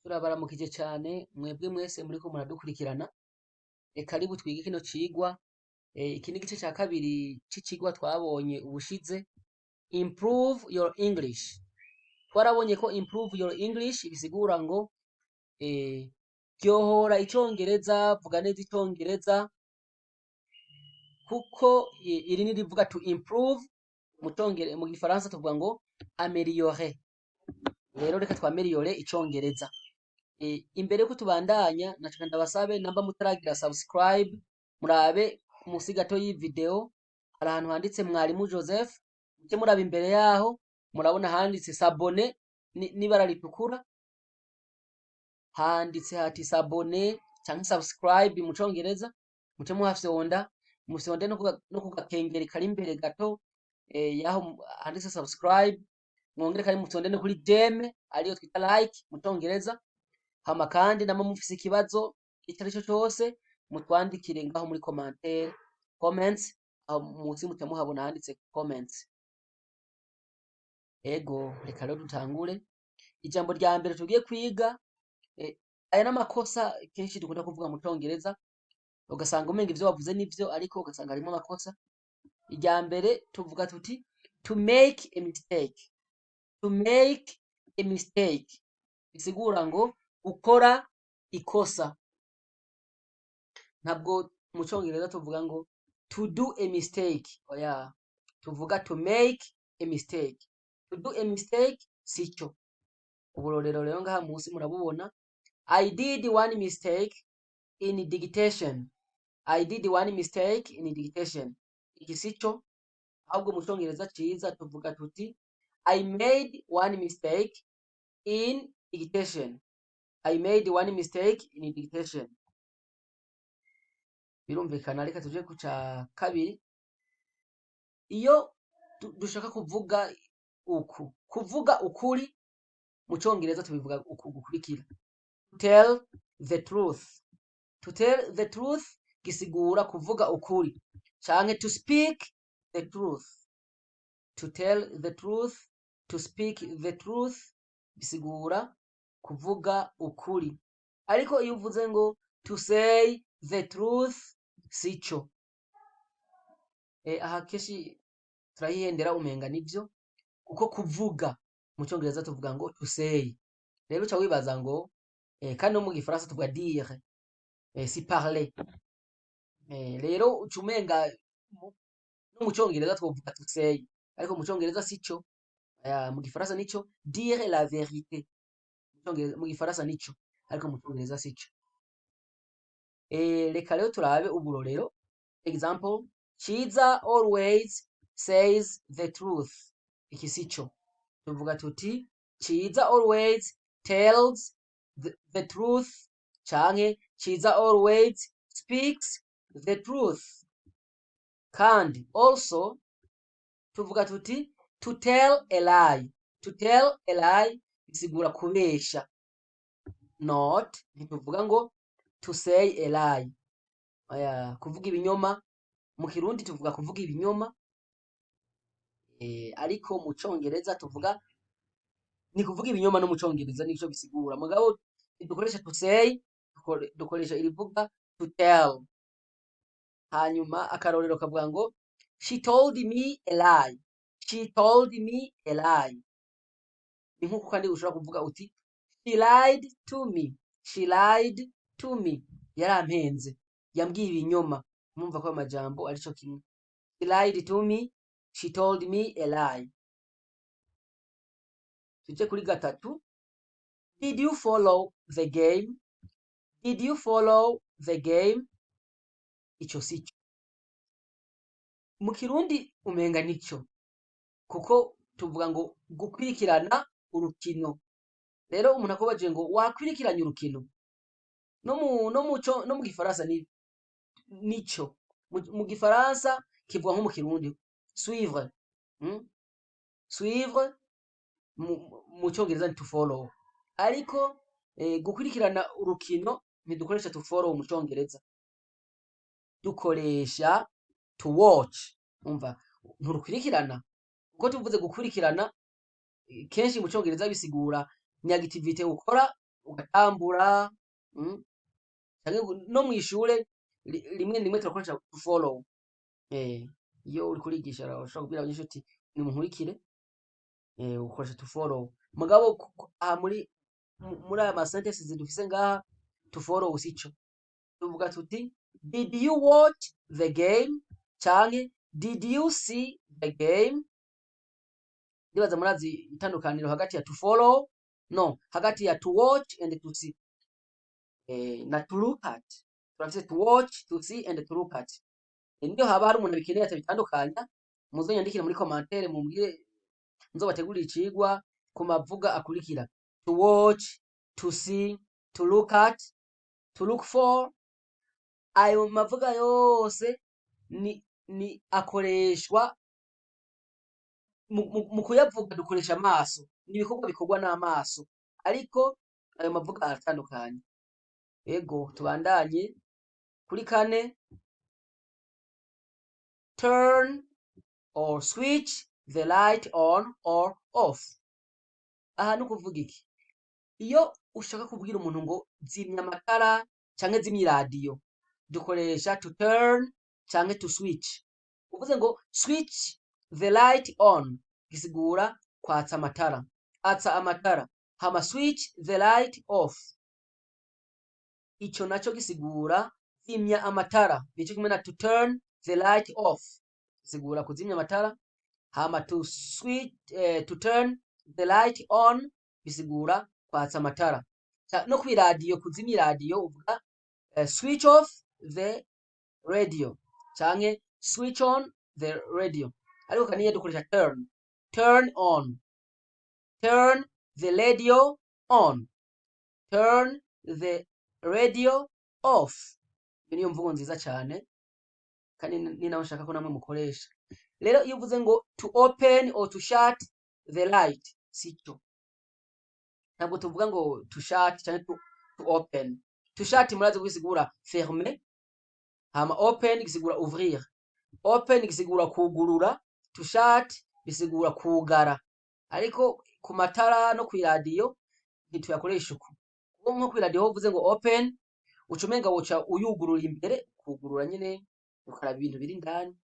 Turabaramukije cane mwebwe mwese muriko muradukurikirana. Karibu twige kino cigwa. Iki ni igice ca kabiri c'icigwa twabonye ubushize, improve your English. Twarabonye ko improve your English bisigura ngo ryohora icongereza, vuga neza icongereza, kuko iri ni rivuga to improve mu gifaransa tuvuga ngo améliorer. Rero reka twameliore icongereza. Imbere yuko tubandanya, nashaka ndabasabe, namba mutaragira subscribe, murabe musi gato y'iyi video hari ahantu handitse Mwarimu Joseph, muce muraba imbere yaho murabona handitse s'abonner n'ibara ritukura, handitse hati s'abonner canke subscribe mu congereza. Muce muhafyonda, mufyonde no ku gakengeri kari imbere gato yaho handitse subscribe, mwongere kandi mufyonde no kuri j'aime, ariyo twita like mu congereza. Hama kandi namba mufise ikibazo ico arico cose, mutwandikire ngaho muri commentaire, comments, aho musi muca muhabona handitse comments. Ego, reka rero dutangure. Ijambo rya mbere tugiye kwiga, aya n'amakosa kenshi dukunda kuvuga mu congereza, ugasanga umenga ivyo wavuze nivyo, ariko ugasanga harimwo amakosa. Irya mbere tuvuga tuti to make a mistake. To make a mistake bisigura ngo gukora ikosa. Ntabwo mu congereza tuvuga ngo to do a mistake, oya, tuvuga to make a mistake. To do a mistake sico. Uburorero rero ngaha musi murabubona: I did one mistake in dictation. I did one mistake in dictation. Iki sico, ahubwo mu congereza ciza tuvuga tuti I made one mistake in dictation. I made one mistake in dictation. Birumvikana. Reka tuje ku ca kabiri. Iyo dushaka kuvuga uku, kuvuga ukuri mu congereza tubivuga uku gukurikira: tell the truth. To tell the truth gisigura kuvuga ukuri canke to speak the truth. To tell the truth, to speak the truth bisigura kuvuga ukuri. Ariko iyo uvuze ngo to say the truth, sico. Aha kenshi turahihendera, umenga nivyo, kuko kuvuga mu congereza tuvuga ngo to say. Rero uca wibaza ngo kandi no mu gifaransa tuvuga dire, si parler. Rero uca umenga no mu congereza twovuga to say, ariko mu congereza sico. Aya, mu gifaransa nico, dire la vérité. Mu gifaransa nico, ariko mu congereza sico. Reka rero turabe uburorero. Example: Ciza always says the truth. Iki sico. Tuvuga tuti Ciza always tells the truth canke Ciza always speaks the truth. Kandi also tuvuga tuti to tell a lie. To tell a lie bisigura kubesha, not, ntituvuga ngo to say a lie. Oya, kuvuga ibinyoma mu Kirundi tuvuga kuvuga ibinyoma, ariko mu congereza tuvuga ni kuvuga ibinyoma. No mu congereza nico bisigura, mugabo ntidukoresha to say, dukoresha irivuga to tell. Hanyuma akarorero kavuga ngo she told me a lie. She told me a lie. Ni nk'uko kandi ushobora kuvuga uti she lied to me. She lied to me, yarampenze, yambwiye ibinyoma. Mumva ko amajambo arico kimwe: she lied to me, she told me a lie. Tuje kuri gatatu: did you follow the game? Did you follow the game? Ico sico. Mu Kirundi umenga nico, kuko tuvuga ngo gukurikirana urukino. Rero umuntu akubajije ngo wakwirikiranye urukino, no mu gifaransa ni nico. Mu gifaransa kivuga nko mu Kirundi suivre, Suivre mu congereza ni to follow. Ariko gukurikirana urukino ntidukoresha to follow mu congereza, dukoresha to watch. Umva, nturukurikirana, kuko tuvuze gukurikirana, kenshi mu congereza bisigura ni activité ukora. Ugatambura, Canke no mw'ishure rimwe rimwe turakoresha to follow. Iyo uriko urigisha urashobora kubwira abanyeshure uti: "Nimunkurikire." Ukoresha to follow. Mugabo aha muri aya ma sentences dufise ngaha, to follow sico. Tuvuga tuti: "Did you watch the game?" canke "Did you see the game?" Ndibaza murazi itandukaniro hagati ya to follow, no hagati ya to watch and to see, na to look at. Turafise to watch, to see and to look at. Niyo haba hari umuntu abikeneye atabitandukanya, muzonyandikire muri commentaire mumbwire, nzobategurire icigwa ku mavuga akurikira: to watch, to see, to look at, to look for. Ayo mavuga yose ni akoreshwa mu kuyavuga dukoresha amaso, ni ibikorwa bikorwa n'amaso, ariko ayo mavuga aratandukanye. Ego, tubandanye kuri kane: turn or switch the light on or off. Aha ni ukuvuga iki? Iyo ushaka kubwira umuntu ngo zimya amatara canke zimya iradiyo, dukoresha to turn canke to switch. Uvuze ngo "switch the light on", gisigura kwatsa amatara, atsa amatara. Hama "switch the light off", ico naco gisigura zimya amatara. Nico kimwe na to turn the light off, gisigura kuzimya amatara. Hama to switch, to turn the light on bisigura kwatsa amatara. No kw'iradiyo, kuzimya iradiyo uvuga "switch off the radio" canke "switch on the radio", ariko kaniye dukoresha turn, turn on, turn the radio on, turn the radio off. Iyo niyo mvugo nziza cyane kandi ni naho nshaka ko namwe mukoresha. Rero iyo uvuze ngo to open or to shut the light, sico. Ntabwo tuvuga ngo to shut cyangwa to open. To shut murazi ko gisigura fermer, hama open gisigura ouvrir. Open gisigura kugurura, to shut bisigura kugara. Ariko ku matara no kw'iradiyo ntituyakoresha uko, kuko nko kw'iradiyo uvuze ngo open, uca umenga woca uyugurura imbere, kugurura nyene ukaraba ibintu biri indani.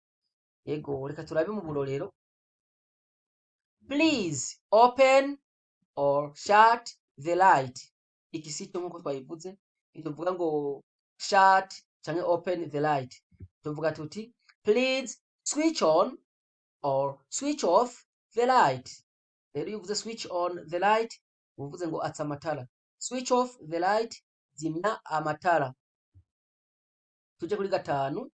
Yego, reka turabe mu burorero: "Please open or shut the light." Iki sico, nkuko twabivuze, ntituvuga ngo shut canke open the light. Tuvuga tuti: "Please switch on or switch off the light." Rero iyo uvuze "switch on the light", uvuze ngo atsa amatara; "switch off the light", zimya amatara. Tuje kuri gatanu: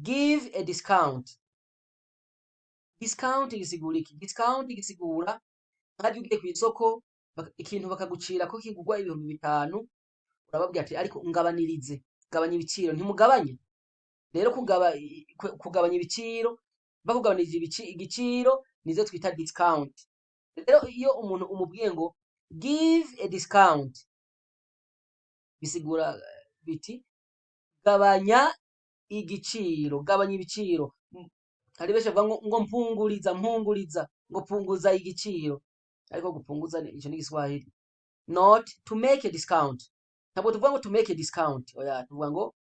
give a discount. Discount gisigura iki? Discount gisigura nkaryo ugiye kw'isoko, ikintu bakagucira ko kigurwa 5000, urababwira ati: "Ariko ngabanirize, gabanya ibiciro." Ntimugabanye rero kugabanya ibiciro, bakugabanirije igiciro, nizo twita discount. Rero iyo umuntu umubwiye ngo "give a discount", bisigura biti gabanya igiciro, gabanya ibiciro. Hari benshi bavuga ngo mpunguriza, mpunguriza, ngo punguza igiciro, ariko gupunguza ico ni Igiswahili. Not to make a discount. Ntabwo tuvuga ngo to make a discount, oya, tuvuga ngo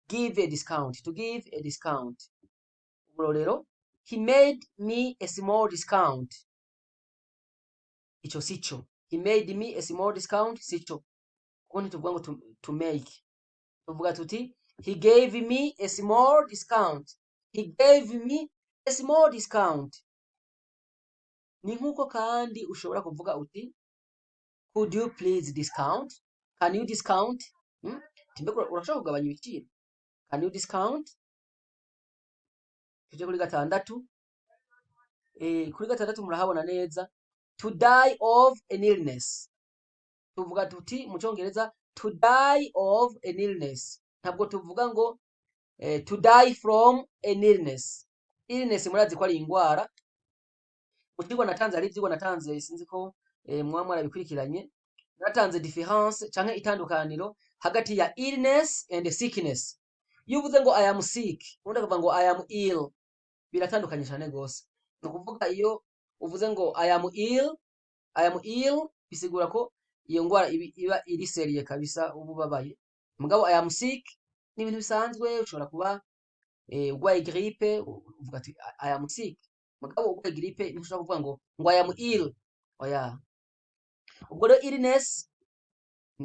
give a discount, to give a discount. Uburorero: "He made me a small discount." Ico sico. "He made me a small discount" sico, kuko ntituvuga ngo to make. Tuvuga tuti: "He gave me a small discount." "He gave me a small discount." Ni nk'uko kandi ushobora kuvuga uti: "Could you please discount?" "Can you discount?" Mbega urashobora kugabanya ibiciro? "Can you discount?" Tuje kuri gatandatu. Kuri gatandatu murahabona neza: to die of an illness. Tuvuga tuti mu Cyongereza "to die of an illness", ntabwo tuvuga ngo "to die from an illness". Illness murazi ko ari ingwara. Mu cigwa natanze, hari ivyigwa natanze, sinzi ko mwaba mwarabikurikiranye, natanze difference canke itandukaniro hagati ya illness and sickness. Iyo uvuze ngo "I am sick", ubundi akavuga ngo "I am ill", biratandukanye cane gose. Ni ukuvuga iyo uvuze ngo "I am ill", "I am ill" bisigura ko Iyo ngwara iba iri sérieux kabisa, uba ubabaye. Mugabo "I am sick" ni ibintu bisanzwe. Ushobora kuba urwaye grippe, uvuga ati "I am sick". Mugabo urwaye grippe ntushobora kuvuga ngo "I am ill", oya. Ubwo rero illness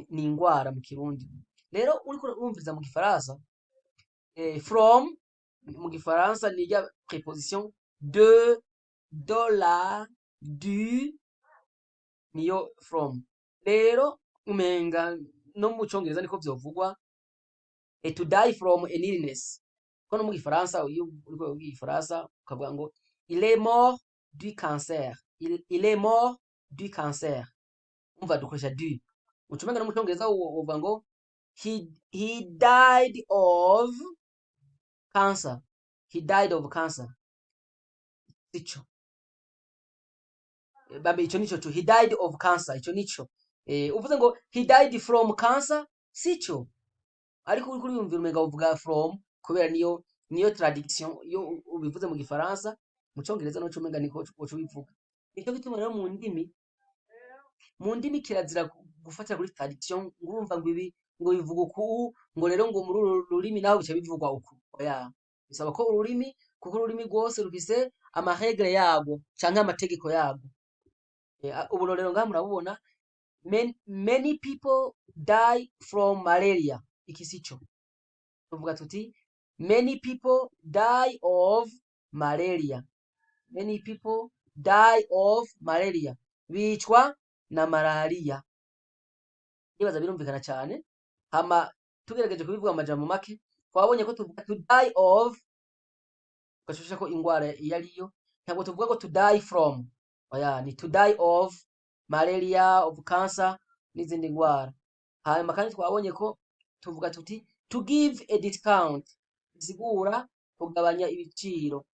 ni ingwara mu Kirundi. Rero uriko urumviriza mu Gifaransa, from mu Gifaransa ni rya préposition de, de la, du, niyo from. Rero umenga no mu Congereza niko vyovugwa, to die from an illness, ko no mu Gifaransa iyo uriko uravuga Igifaransa ukavuga ngo "Il est mort du cancer", il est mort du cancer, umva dukoresha du. Ucumenga no mu Congereza wovuga ngo he died of cancer", "he died of cancer". Sico bambe, ico nico tu, "He died of cancer", ico nico. Uvuze ngo "He died from cancer", sico. Ariko uriko uriyumvira umenga uvuga from kubera niyo traduction iyo ubivuze mu Gifaransa. Mu Congereza noco umenga niko woca ubivuga. Nico gituma rero mu ndimi kirazira gufatira kuri traduction, ngo urumva ngo ibi ngo bivuga uku, ngo rero ngo muri uru rurimi naho bica bivugwa uku. Oya, bisaba ko ururimi, kuko ururimi rwose rufise ama règles yarwo canke amategeko yarwo. Uburorero ngaha murabubona: "Many people die from malaria". Iki sico. Tuvuga tuti "Many people die of malaria", "Many people die of malaria", bicwa na malariya. Ndibaza birumvikana cyane. Hama tugerageje kubivuga mu majambo make, twabonye ko tuvuga "to die of", ugashusha ko ingwara iyo ariyo. Ntabwo tuvuga ngo "to die from", oya, ni "to die of malaria", of cancer n'izindi ndwara. Hanyuma kandi twabonye ko tuvuga tuti "to give a discount", bisigura kugabanya ibiciro.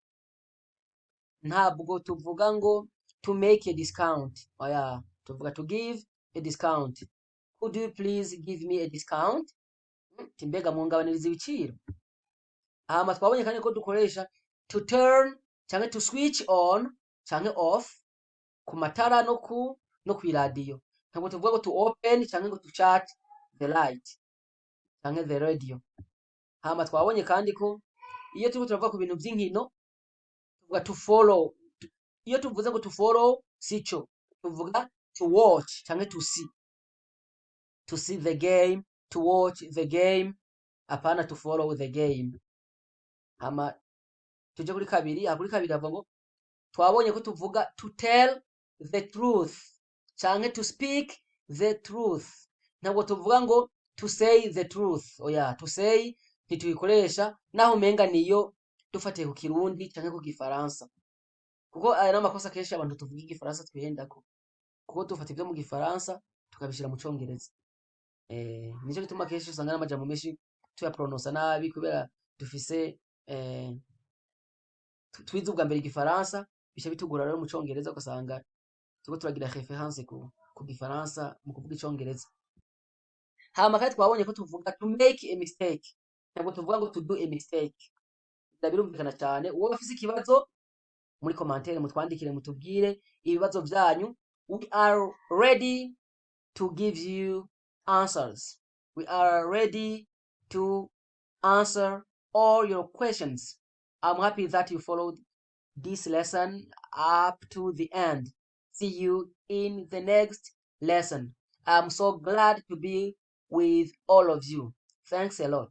Ntabwo tuvuga ngo "to make a discount", oya, tuvuga "to give a discount". "Could you please give me a discount?" Ti mbega mwungabaniriza ibiciro? Hama twabonye kandi ko dukoresha "to turn" canke "to switch on" canke off ku matara no kw'iradiyo. Ntabwo tuvuga ngo "to open" canke ngo "to shut the light" canke the radio. Hama twabonye kandi ko iyo turiko turavuga ku bintu vy'inkino tuvuga "to follow". Iyo tuvuze ngo "to follow", sico. Tuvuga "to watch" canke "to see", "to see the game", "to watch the game", apana "to follow the game". Hama tuje kuri kabiri. Aha kuri kabiri havuga ngo twabonye ko tuvuga "to tell the truth" canke "to speak the truth". Ntabwo tuvuga ngo "to say the truth", oya. "To say" ntituyikoresha, naho umenga niyo dufatiye ku Kirundi canke ku Gifaransa, kuko aya n'amakosa kenshi abantu tuvuga Igifaransa twihendako, kuko dufata ivyo mu Gifaransa tukabishira mu Congereza. Nico gituma kenshi usanga n'amajambo menshi tuyapronosa nabi, kubera dufise twize ubwa mbere Igifaransa, bica bitugora rero mu Congereza, ugasanga turiko turagira référence ku Gifaransa mu kuvuga Icongereza. Hama kandi twabonye ko tuvuga "to make a mistake", ntabwo tuvuga ngo "to do a mistake". Birumvikana cyane. Uwo bafise ikibazo, muri commentaire mutwandikire, mutubwire ibibazo vyanyu. We are ready to give you answers. We are ready to answer all your questions. I'm happy that you followed this lesson up to the end. See you in the next lesson. I'm so glad to be with all of you. Thanks a lot.